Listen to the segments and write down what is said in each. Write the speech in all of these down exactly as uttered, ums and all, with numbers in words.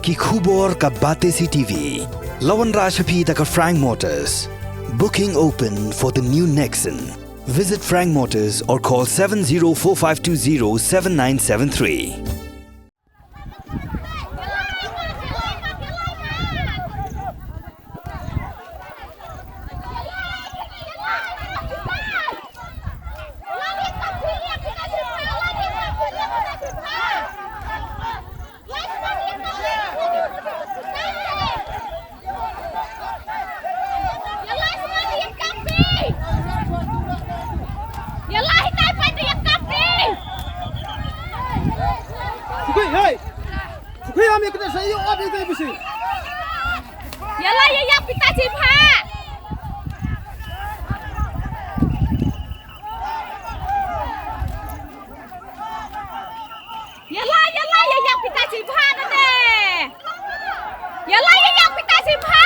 Ki khubor ka Batesi T V. La wanrah cha phi da ka Frank Motors. Booking open for the new Nexon. Visit Frank Motors or call seven zero four five two zero seven nine seven three. Sukui, hei! Sukui, ami kena sayu, abi kena bisi. Yala, ya, ya, pita si bha. Yala, yala, ya, ya, pita si bha na de. Yala, ya, ya, pita si bha.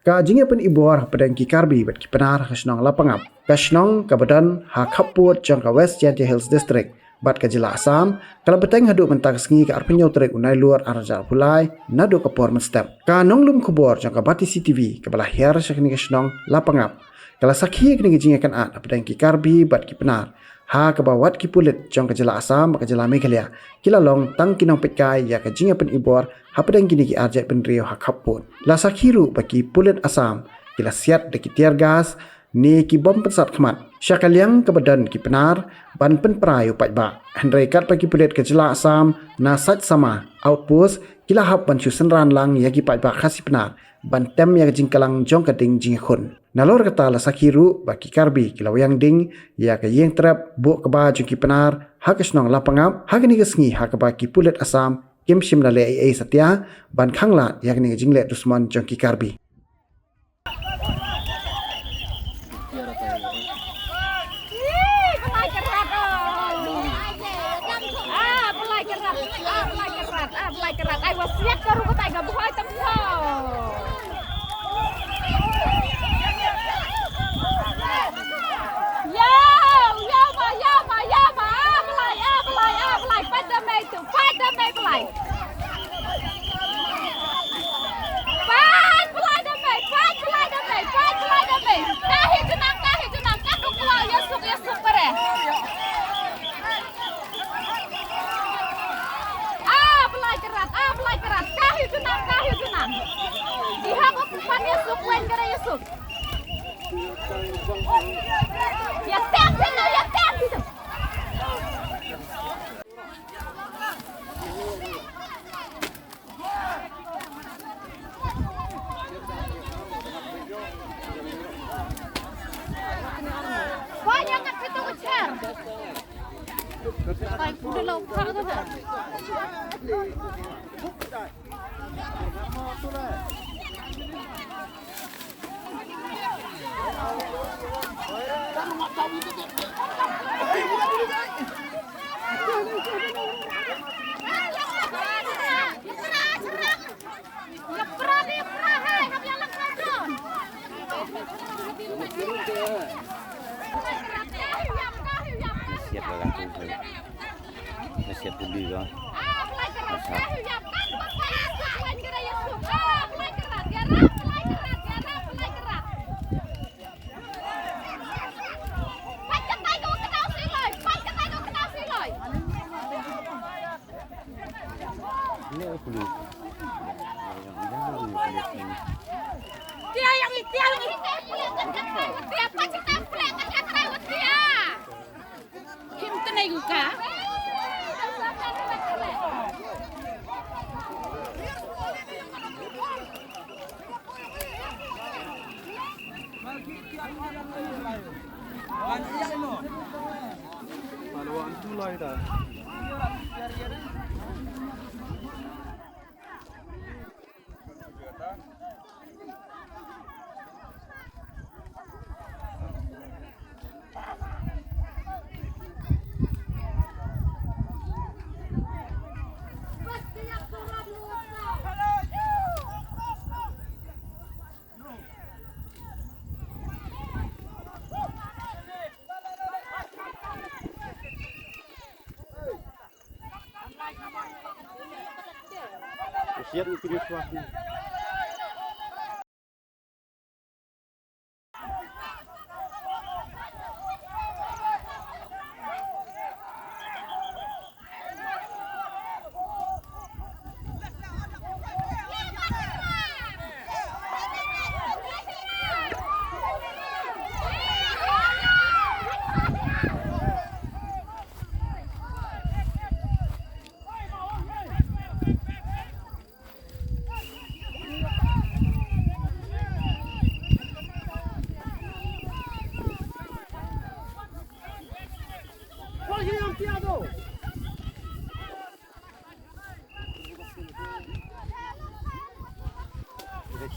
Ka jingïapynibor hapdeng ki Karbi bad ki Pnar ha ka shnong Lapangap, ka shnong kaba don ha khappud jong ka West Jaintia Hills District bad ka jylla Assam, ka la bteng haduh mynta ka sngi ka arphew tarik u Nailur arhajar arphew lai, naduh ka por mynstep. Ka nonglum khubor jong ka Batesi T V kaba la hiar sha kani ka shnong Lapangap, ka la sakhi ïa kani ka jingïakynad hapdeng ki Karbi bad ki Pnar, ha kaba wat ki pulit jong ka jylla Assam bad ka jylla Meghalaya ki la long tang ki nongpeitkai ïa ka jingïapynibor hapdeng kini ki arjait bynriew ha khappud. La sakhi ruh ba ki pulit Assam ki la siat da ki tear gas ne ki bom pynsat khmat sha ka liang kaba don ki Pnar ban pynpra ïa u paidbah. Hynrei katba ki pulit ka jylla Assam na Saitsama Outpost ki la hap ban shu synran lang ïa ki paidbah Khasi Pnar ban tem ïa ka jingklang jong ka ding jingkhun. Nalor kata la sakhi ruh ba ki Karbi ki la wiang ding ïa ka ïing trep buh kba jong ki Pnar ha ka shnong Lapangap ha kani ka sngi, ha kaba ki pulit Assam kim shim la leh ei ei satia ban khanglad ïa kani ka jingleh dusmon jong ki Karbi. Ih, Blai Kyrhat, oh. Ah, Blai Kyrhat, ah, Blai Kyrhat, ah, Blai Kyrhat. Ai, wa siat ka ruh ka tai ka buhai tam ho. Yow, yow ma, yow ma, yow ma. Ah, Blai, ah, Blai, ah, Blai. Pat da mei tu, pat da mei Blai. Pat Blai da mei, pat Blai da mei, pat Blai da mei. Ka hi tu nang, ka hi tu nang, ka tu kwah, ya suk, ya suk pare. Ah, Blai Kyrhat, ah, Blai Kyrhat. Ka hi tu nang, ka hi tu nang. Di ha ko pan ya suk, wen kare ya suk. Ya tap tu, ya tap tu. Siap lah kan tu. Siap puli ko. Siat ni kini tuah ni.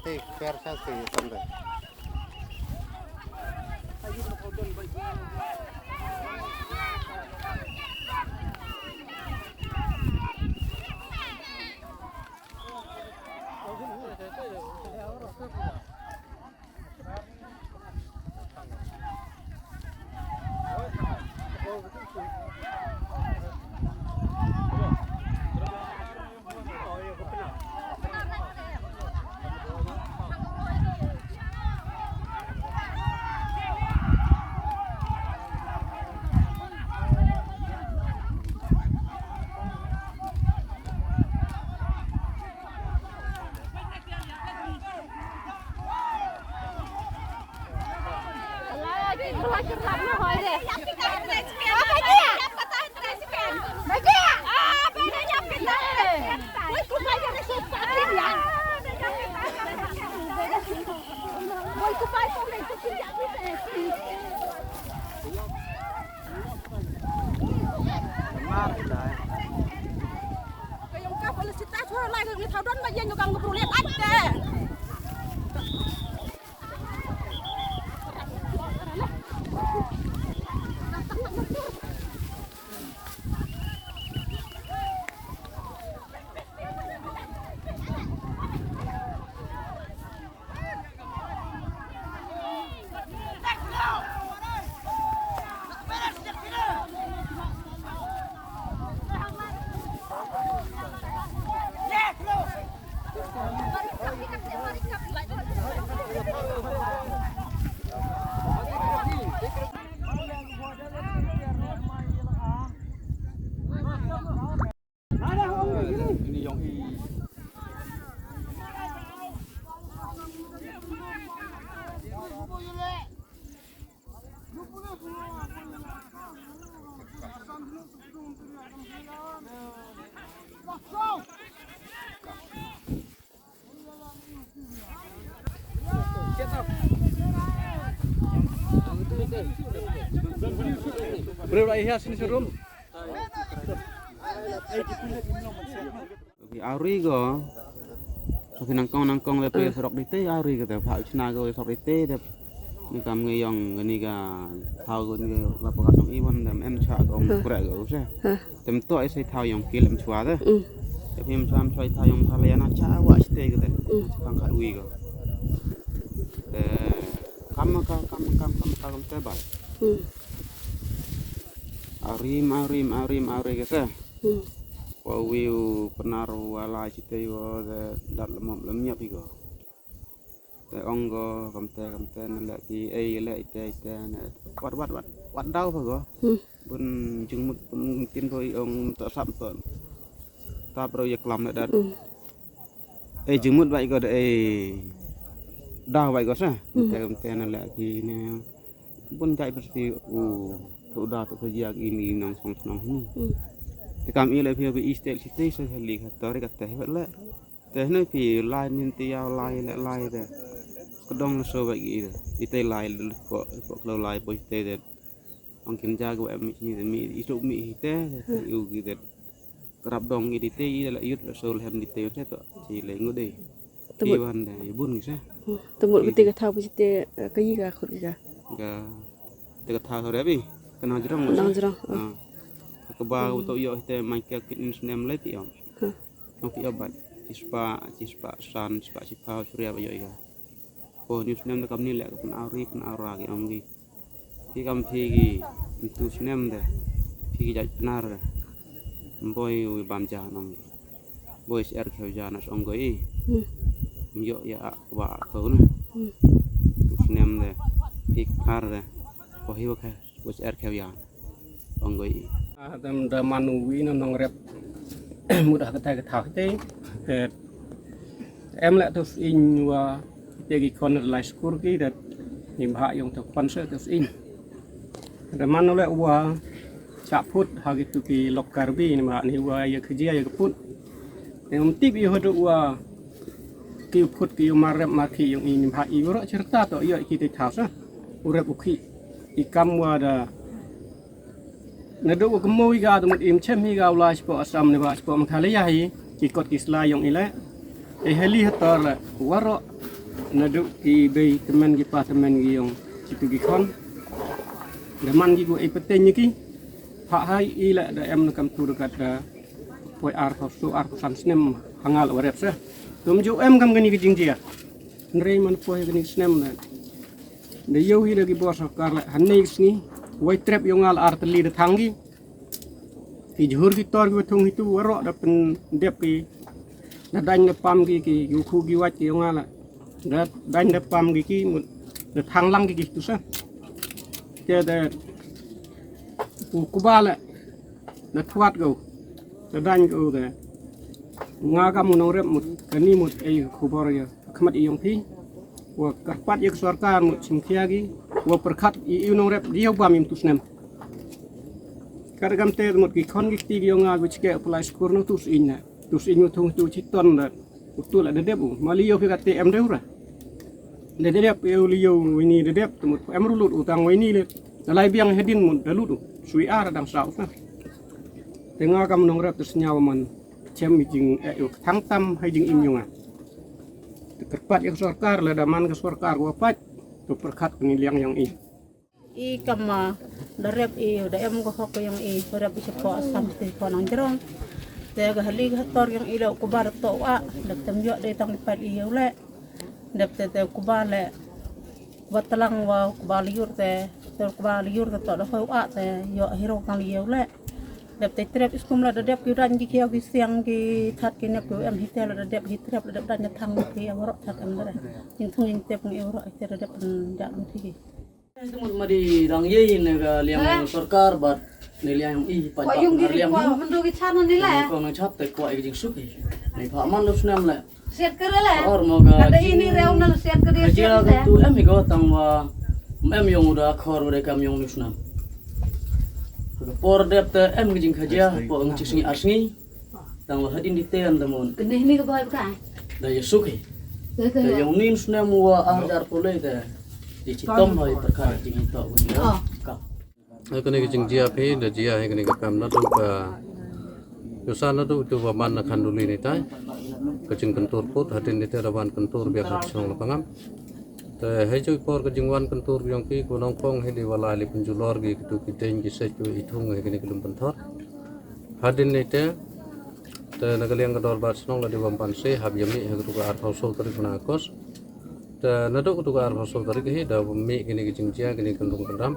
Stay fair chance to you someday. Bro, right here, sini serum. Phi auri ko. Phi nangkong nangkong de phi sorok dite auri ko de. Pha chna ko sorok dite de. Ni kam ngi yong ni ka thaw ko ni la pa ka song i wan de em cha ko kre ko se. Tem to ai se thaw yong kil em chwa de. Te phi em chwa em chwa thaw yong ka le na cha wa ste ko de. Kang kha ui ko. Te kam ka kam kam kam kam te ba. Arim, arim, arim, arim ke te. Wa wiu penar wa lai chite wa de dat lemop lemiap i ko. Te ong ko kamte, kamte na le ki ei le ite, ite na. Wat, wat, wat, wat daw pa ko. Bun jingmut, bun tin boi ong to sap to. Tap ro ya klam le dat. Ei jingmut bai ko da ei. Daw bai ko sa. Te, te na le ki ne. Bun jai pasti u. Tu da tu ko jia ki ni nong song song ni. Te kam i le phi bi i stel si te sa heli ka tori ka te le. Te ne phi lai nin te ya lai le lai te. Kedong so bai ki te. I te lai le ko ko klo lai po te te. Ong kin ja ko em mi ni mi i tu mi te te. U ki te. Krap dong i dite i la yut la sol hem dite te to. Chi le ngut de. Te mut. Iwan de, i bun ki se. Te mut bete ka thaw bete ka yi ka khut ka. Ka, te ka thaw re bi. Ka nang jrong. Nang jrong. Ka ba u to yo te mai ka kit in snem le ti om. Ong ti obat. Chispa, chispa san, chispa chiphaw, suria ba yo i ka. Ko ni snem da kam ni le ka pun auri, pun aura ki ong ki. Phi kam phi ki, tu snem de, phi ki jait pnar de. Mboi u bam ja nong. Boys er kheu ya na ong ko i. Hmm. Ym yoh ya a wa ko na. Hmm. Tu snem de. Pik par de. Ko hi wa khe boys er kheu ya. Ong ko i. Ah, dam da man u wi na nongrep. Mut ha ka thai ka thau te. Te em le tu sien wa te ki khon lai skur ki da ni bha yong tu khon se tu sien. Da man u le wa cha phut ha ki tu ki lok Karbi ni bha ni wa ya khajia ya ka phut. Em tip i hodo wa ki u phut ki u mar rep mar khi yong i ni bha i u ro cherta to yo ki te thau sa. U rep u khi i kam wa da Nadooh wa ka mo i ga da mut im chem hi ga u lai chipooh Assam ne wa chipooh Meghalaya hi, ki kot ki sla yong i le. E hali hator le, waroh nadooh ki bei tymmen ki pa tymmen ki yong kitu ki khon. Da man ki ko e pateng ki. Pha hai i le da em na kam tu da kat da poi ar phaw so ar phaw san snem ha nga le wa rep se. Tum ju em kam kani ka jingjia. Hynrei man poi kani ka snem le. Da yoh hi da ki bor sorkar le, hangne sngi, wai trep yong nga le ar tylli da thang ki. Ki jhur ki tor ki wa thung hitu waroh da pyndep ki. Da dang da pam ki, ki yu khu ki wach ki yong nga le. Da dang da pam ki ki mut da thang lang ki ki tu sa. Te da u kuba le, da thwat ko. Da dang ko da. Nga kam u nongrep mut, kani mut e khubor ya. Khmat i yong phi, wa kyrpad ya ka sorkar mut chimkhia ki, wa pyrkhat i, i u nongrep di yow bam im tu snem. Ka da kam te mut ki khon ki kti ki yong nga ki chike u pynlai skur no tu sien na. Tu sien u thung tu chiton da. U tu la da dep u. Mali yow phi ka te em de u ra. Da dep yow li yow wini da dep tu mut em ru lut u tang wini le. Da lai biang hadin mut da lut u. Sui ar dang sa u na. Te nga kam nongrep tu sñiaw man. Chem i jing e u thang tam hai jing im yong nga. Te kyrpad ya ka sorkar le da man ka sorkar wa pait. Tu pyrkhat ni liang yong i. I kam, ah, da rep i, da em ko hok yong i, da rep i chipooh Assam te ko nang jrong. Te ka hali ka tor yong i le u kuba da to wa, da tem yoh de tang pat i yow le. Dep te te u kuba le. Wa tlang wa u kuba liur te, te u kuba liur te to da hoi wa te, yoh hiro tang yow le. Dep te trep iskum le da dep ki rang ki kiaw ki siang ki that ki nep ki em hi te le da dep hi trep le dep dang thang ki waroh that em le. Ing thung ing tep ngi waroh hi te da dep, mm, da mut hi. Mut ma di dang ye ne ka liang sorkar bat ne liang i pa. Wa yung gi liang kwa, hi. Mendo ki chana ni le. Ko nang chap te kwa i jingsuk hi. Ni pha man lo snem le. Siat ka re le. Or mo ka. Kada ini reu na siat ka dia. Ka jia siat ka le. Tu em i ko tang wa em yong u da khor wa da kam yong ni snem. Ka por dep te em ka jingkhajia, po ngi chi sngi ar sngi. Tang wa hadin di te an da mon. Kene hini ka boy ka. Da ya suk hi. Te te. Te yong nin snem wa ar hajar pule te. Di chitom hoi pyrkhat jingito uni. Oh. Ka. Kani ka jingjia phi, da jia hi kani ka kam nadooh ka, yow sa nadooh tu wa man na khanduli ni tai. Ka jingkyntur put, hadin ni te da wan kyntur biang ha chnong Lapangap. Te hei chu i por ka jingwan kyntur yong ki ko nongpong hi di wa lai li pynjulor ki kitu ki deiñ ki sej ki i thung hi kani ka lum pynthor. Hadin ni te, te na ka liang ka dorbar chnong la di wa ym pan se, hap ya mih ha katu ka ar phaw so tarik na August. Te nadooh katu ka ar phaw so tarik hi da mih kini ki jingjia kini ki kyndong kyndam.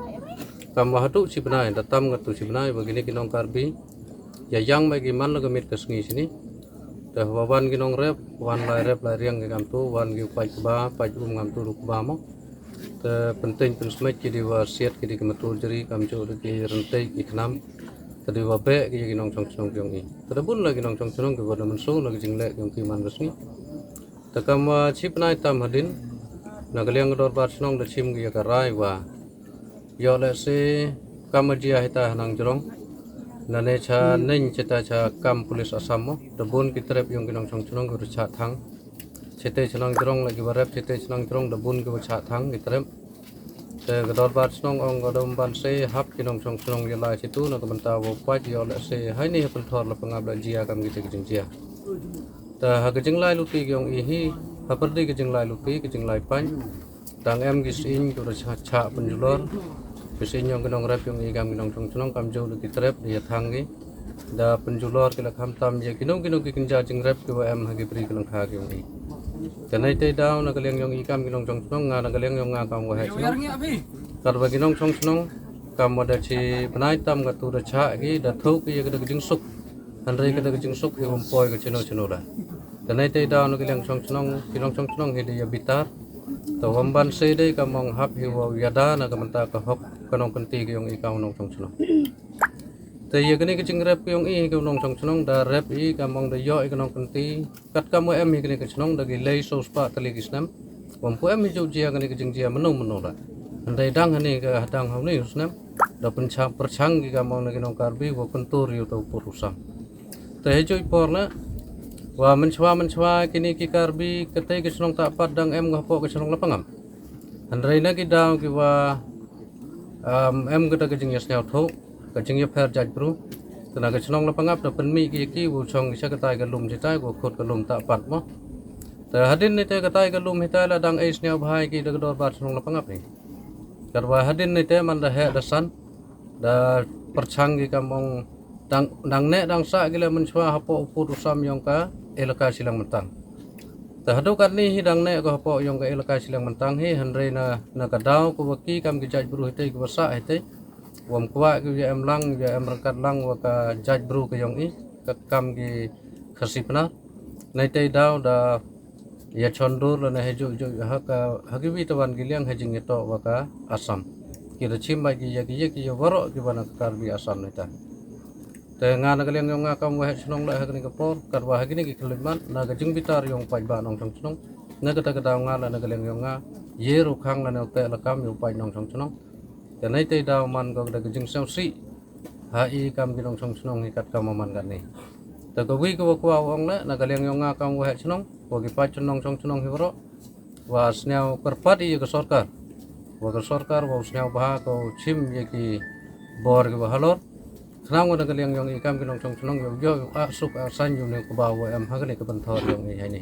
Kam wa hatu chi bnai da tam katu chi bnai wa kini ki nong Karbi. Ya yang mai ki man la ka miet ka sngi chini. Te wa wan ki nongrep, wan lai rep lai riang ki kam tu, wan ki u pait kba, pait um kam tu ru kba mo. Te pynteng pynsmej ki di wa siat ki di ki matur jari kam jooh da ki ryntei ki khnam. Te di wa beh ki ya ki nongchong chnong ki yong i. Te da bun la ki nongchong chnong ki wa da mynsaw la ki jingleh ki yong ki man ka sngi. Te kam wa chi bnai tam hadin, na ka liang ka dorbar chnong da chim ki ya ka rai wa. Yoh lehse kam wa jia hi ta ha nang jrong. Na ne cha neng chita cha kam police Assam mo. Da bun ki trep yong ki nongchong chnong ki ru cha thang. Chite cha nang jrong la ki wa rep chite cha nang jrong da bun ki wa cha thang ki trep. Te ka dorbar chnong ong ka dom ban se hap ki nongchong chnong ya lai chitu na ka bynta wa pait yoh lehse hai ni ha pynthor Lapangap la jia kam ki te ki jingjia. Te ha ka jinglai luti ki yong i hi, ha pyrdi ka jinglai luti, ka jinglai pait. Tang em ki seiñ ki ra cha, cha pynjulor. Ki seiñ yong ki nongrep yong i kam ki nongchong chnong kam jooh da ki trep da ya thang ki. Da pynjulor ki la kham tam ya ki nong ki nong ki kynja jingrep ki wa em ha ki bri ki lyngkha ki yong i. Te nei te daw na ka liang yong i kam ki nongchong chnong nga na ka liang yong nga kam wa heh chnong. Kat wa ki nongchong chnong kam wa da chi bnai tam katu da cha ki da thooh ki ya ka da ka jingsuk. Hynrei ka da ka jingsuk hi wym poi ka chino chino da. Te neitei daw na ka liang chong chnong, ki nongchong chnong hi da ya bitar. Te wym ban se dei ka mong hap hi wow yada na ka bynta ka hok ka nongkynti ka yong i ka u nongchong chnong. Te ya kani ka jingrep ka yong i hi ka u nongchong chnong, da rep i ka mong da yoh i ka nongkynti. Katkam wa em hi kani ka chnong da ki lai so spah tylli ki snem. Wym pu em hi jooh jia kani ka jingjia mano mano da. Hynrei dang hani ka hadang hawni u snem da pynchang pyrchang ki ka mong na ki nong Karbi wa kyntur yow ta u pur u sam. Te hi jooh i por na wa mynchwa mynchwa kini ki Karbi katei ka chnong Tahpat dang em ka hapoh ka chnong Lapangap. Hynrei na ki daw ki wa, um, em ka da ka jingyasniawthuh, ka jingyapher jaitbru. Te na ka chnong Lapangap da pynmih ki ya ki wow chong ki cha katai ka lum chitai, wow khut ka lum Tahpat mo. Te hadien neitei katai ka lum hitai la dang e sniaw bha ya ki da ka dorbar chnong Lapangap hi. Katwa hadien neitei man da heh da san, da pyrchang ki ka mong dang, dang neh dang sah ki la mynchwa hapoh u pud u sam yong ka elaka Shillong Myntang. Te hadooh katni hi dang neh ka hapoh yong ka elaka Shillong Myntang hi, hynrei na, na ka daw ka wa ki kam ki jaitbru hitei ki wa sah hitei. Wym kwah ki ya em lang, ya em ryngkat lang wa ka jaitbru ka yong i, ka kam ki Khasi Pnar. Neitei daw da ya chondur la na hi jooh jooh ha ka, ha ki wi tawan ki liang ha jingyatoh wa ka Assam. Ki da chim bha ki ya ki ya ki ya waroh ki wa na ka Karbi Assam neita. Te nga na ka liang yong nga kam wa heh chnong la ha kani ka por, katwa ha kini ki khyllipmat, na ka jingbitar yong paidbah nongchong chnong. Na kata ka daw nga la na ka liang yong nga ye rukhang la na u teh la kam yow paid nongchong chnong. Te neitei daw man ko da ka jingsawsi ha i kam ki nongchong chnong hi katkam wa man katni. Te ka wi ka wa kwah u ong le na ka liang yong nga kam wa heh chnong, wa ki paid nongchong chnong hi waroh, wa sniaw kyrpad i ya ka sorkar, wa ka sorkar wow sniaw bha ko chim ya ki bor ki wa halor. Khnang wa na ka liang yong i kam ki nongchong chnong yow yoh yow ah suk ah san yow ne ka ba wa em ha kani ka pynthor yong i hani.